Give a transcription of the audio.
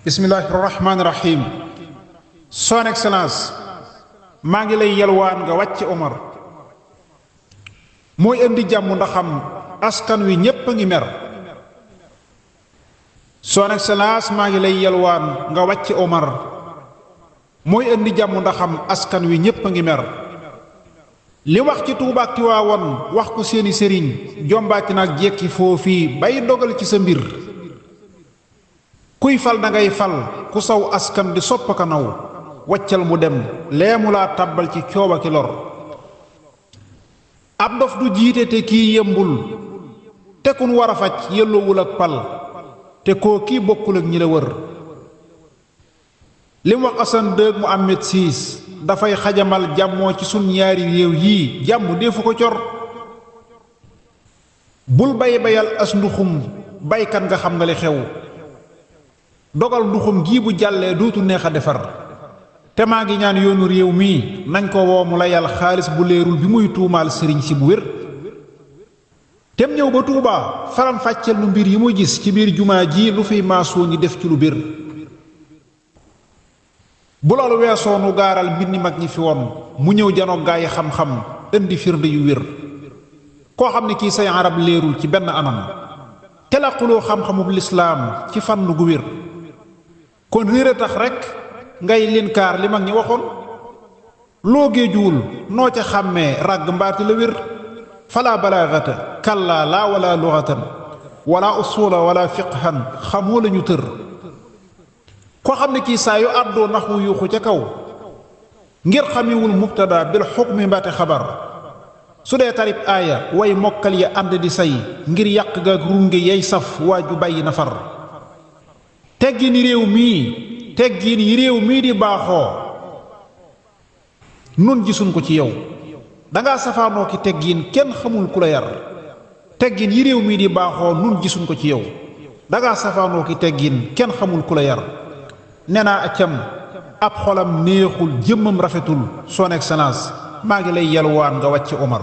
bismillahi rahmaani rahim. Son Excellence maa ngi lay yalwaan nga wàcc Omar mooy indi jàmm ndaxam askan wi ñépp a ngi mer. Son Excellence maa ngi lay yalwaan nga wàcc Omar mooy indi jàmm ndaxam askan wi ñépp a ngi mer. li wax ci Tuuba ak Tiwaawan wax ko seeni sëriñ jombaati nag jekki foofii bay dogal ci sa mbir. kuy fal da ngay fal ku saw askan di sopp ka naw waccal mu dem leemu laa tàbbal ci cooba ki lor. ab dof du jiite te kii yëmbul te kun war a faj yelloowul ak pal te koo kii bokkul ak ñi la wër. lim wax Assane Dëgg mu Ahmed Siis dafay xajamal jàmmoo ci sun ñaari réew yii jàmm deefu ko cor. bul bayal as nduxum baykat nga xam nga li xew dogal nduxum gii bu jàllee dootu neex a defar. te maa ngi ñaan yoonu réew mii nañ ko woo mu la yàlla xaalis bu leerul bi muy tuumaal sëriñ si bu wér. tem ñëw ba Tuubaa faram fàcceel nu mbir yi muy gis ci biir jumaa ji lu fiy maasoo ngi def ci lu bir. bu loolu weesoo nu gaaral mbindi mag ñi fi woon mu ñëw janoog gaa yi xam-xam indi firnde yu wér. koo xam ne kii say arab leerul ci benn anam te laquloo xam-xamub lislaam ci fànn gu wér. kon réer a tax rekk ngay linkaar li mag ñi waxoon loo géejuwul noo ca xàmmee ràgg mbaati la wér. fala balaagata kallaa laa wala lughatan wala usula wala fiqhan xamoo lañu tër. koo xam ne kii saa yu àddoo nax wu yuuxu ca kaw ngir xamiwul mubtada bil xukmi mbaate xabar. su dee tarib aaya way mokkal ya ànd di say ngir yàq ga runge yay saf waa ju bàyyi na far. teggin yi réew mii di baaxoo nun gisuñ ko ci yow dangaa safaanoo ki teggin kenn xamul ku la yar. teggin yi réew mii di baaxoo nun gisuñ ko ci yow dangaa safaanoo ki teggin kenn xamul ku la yar. nee naa accam ab xolam neexul jëmmam rafetul. Son Excellence maa ngi lay yalwaan nga wàcc Omar.